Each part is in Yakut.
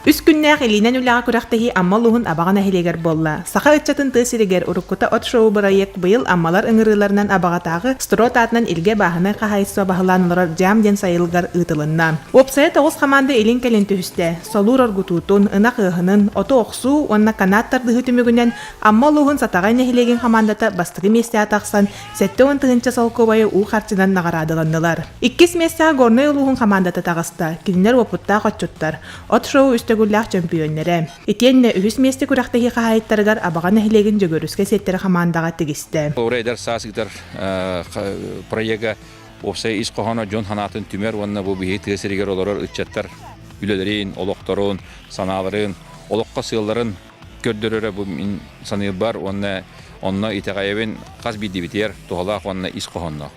Үс күннээх илиинэн үлэҕэ күрэхтэһии Амма улууһун Абаҕа нэһилиэгэр буолла. Саха ыччатын тыа сиригэр уруккута от шоу бырайыак быйыл Аммалар ыҥырыыларынан Абаҕатааҕы Строд аатынан Илгэ бааһынай хаһаайыстыба баһылаан олорор Дьаам диэн сайылыгар ыытылынна. Уопсайа тоҕус хамаанда илин-кэлин түһүстэ. Солуур оргутуутун, ынах ыаһынын, оту охсуу уонна канаат тардыһыы түмүгүнэн Амма улууһун Сатаҕай нэһилиэгин хамаандата бастакы миэстэҕэ тахсан 70 тыһыынча солкуобайы уу харчынан наҕараадаланнылар. Иккис миэстэҕэ Горнай улууһун хамаандата таҕыста. Кинилэр уопуттаах отчуттар, от шоу үс төгүллээх чөмпүйүөннэрэ. Итиэннэ үһүс миэстэ күрэхтэһии хаһаайыттарыгар Абаҕа нэһилиэгин Дьөгүөрүскэ сиэттэрэ хамаандаҕа тигистэ. Ура эдэр саас ыытар проега уопсай ис хоһооно дьон санаатын түмэр уонна бу биһиги тыа сиригэр олорор ыччаттар үлэлэрин, олохторун, санааларын, олоххо сыалларын көрдөрөрө бу мин саныырбар уонна онно итэҕэйэбин хас биирдиибитигэр туһалаах уонна ис хоһоонноох.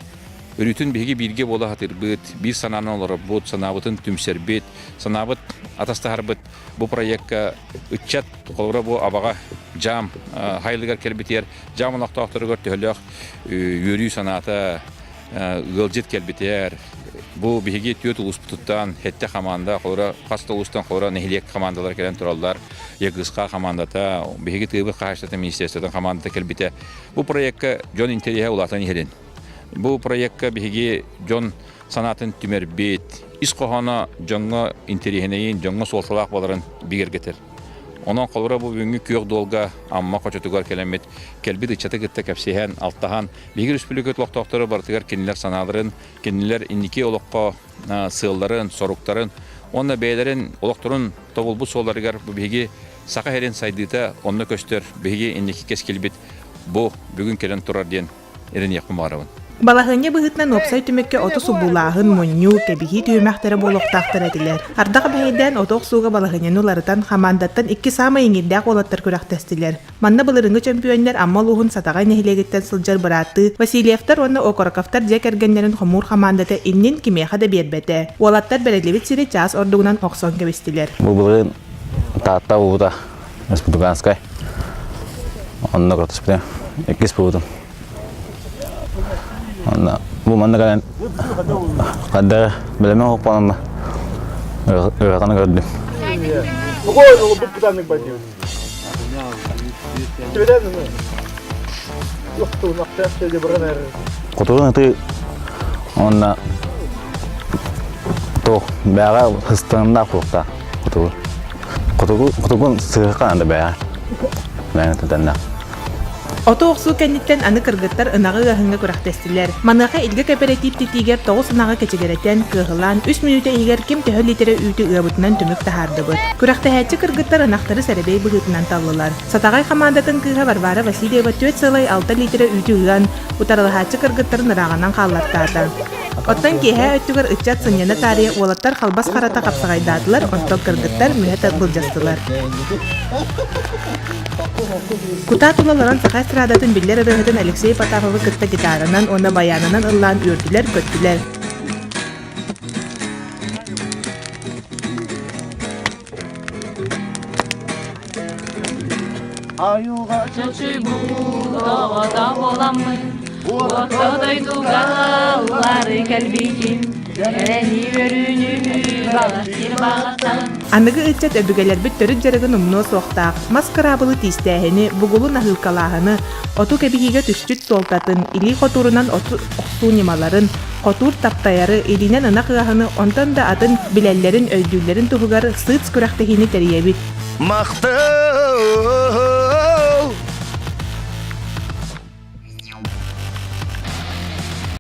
Өрүүтүн биһиги бииргэ буола сатыырбыт, биир санаанан олорорбут, санаабытын түмсэрбит, санаабыт атастаһарбыт бу проекка ыччат холобура бу Абаҕа дьаам хайлыгар кэлбитигэр дьаам олохтоохторугар төһөлөөх үөрүү санаата ыалдьыт кэлбитигэр бу биһиги түөрт улууспутуттан сэттэ хамаанда холобура хас да улуустан холобура нэһилиэк хамаандалара кэлэн тураллар ЯГСХ хамаандата биһиги тыабыт хаһаайыстыбатын министерствотын хамаандата кэлбитэ бу проекка дьон интэриэһэ улаатан иһэрин бу проекка биһиги дьон санаатын түмэрбит ис хоһооно дьоҥҥо интэриэһинэйин дьоҥҥо суолталаах буоларын бигэргэтэр Онон холобура бу бүгүҥҥү күөх дуолга Амма хочотугар кэлэммит кэлбит ыччаты кытта кэпсиһэн, алтаһан, биһиги республика олохтоохторо барытыгар кинилэр санааларын, кинилэр инники олоххо сыалларын, соруктарын уонна бэйэлэрин олохторун тобулбут суолларыгар бу биһиги Саха сирин сайдыыта онно көстөр, биһиги инники кэскилбит бу бүгүн кэлэн турар диэн эрэниэхпин баҕарабын. Балаһыанньа быһыытынан уопсай түмүккэ оту субуулааһын, мунньуу, кэбиһии түһүмэхтэрэ буолуохтаахтар этилэр. Ардах бэһэйдээн оту охсууга балаһыанньаны уларытан, хамаандаттан икки саамай иҥиирдээх уолаттар күрэхтэстилэр. Манна былырыыҥҥы чөмпүйүөннэр Амма улууһун Сатаҕай нэһилиэгиттэн сылдьар бырааттыы Васильевтар уонна Окороковтар дьиэ кэргэннэрин хомуур хамаандата иннин кимиэхэ да биэрбэтэ. Уолаттар бэриллибит сири чаас ордугунан охсон кэбистилэр. Бу былырыын Таатта уута Республиканскай. Онно көрдөспүтэ. Иккис буолбутум. Онно бу манна кэлэн хадда бэлэмэ хоппононно ыараханы көрдүм. Хотугун ытыы уонна туох бэҕэ хыстыҥнаах буолуохтаах хотугу. Хотугу хотугун сыһыахха наада бэҕэ. Бэҕэ тутанна. Оту охсуу кэнниттэн аны кыргыттар ынаҕы ыаһыҥҥа күрэхтэстилэр. Маныаха Илгэ кэпэрэтиип титиигэр тоҕус ынаҕы кэчигирэтэн, кыаһылаан, үс мүнүүтэ иһигэр ким төһө лиитэрэ үүтү ыабытынан түмүк таһаардыбыт. Күрэхтэһээччи кыргыттар ынахтары сэрэбиэй быһыытынан таллылар. Сатаҕай хамаандатын кыыһа Варвара Васильева 4,6 лиитэрэ үүтү ыан, утарылаһааччы кыргыттарын ырааҕынан хааллартаата. Оттон киэһээ өттүгэр ыччат сынньана таарыйа уолаттар халбас харата хапсаҕайдаатылар, оттон кыргыттар мүһэ былдьастылар. Кутаа тула олорон саха эстрадатын биллэр ырыаһытын Алексей Потаповы кытта гитаранан уонна баянынан ыллаан үөрдүлэр-көттүлэр. Айылҕа чочуйбут оҕото буоламмын, орто дойдуга ыллары кэлбитим, кэрэни үөрүүнү баҕар сир баҕаттан. Аныгы ыччат өбүгэлэрбит төрүт дьарыгын умнуо суохтаах. Мас кыраабылы тиистээһини, бугулу наһыылкалааһыны, оту кэбиһиигэ түсчүт суолтатын, илии хотуурунан оту охсуу ньымаларын, хотуур таптайары, илиинэн ынах ыаһыны, онтон да атын билэллэрин, өйдүүллэрин туһугар сыыц күрэхтэһиини тэрийэбит. Махтал!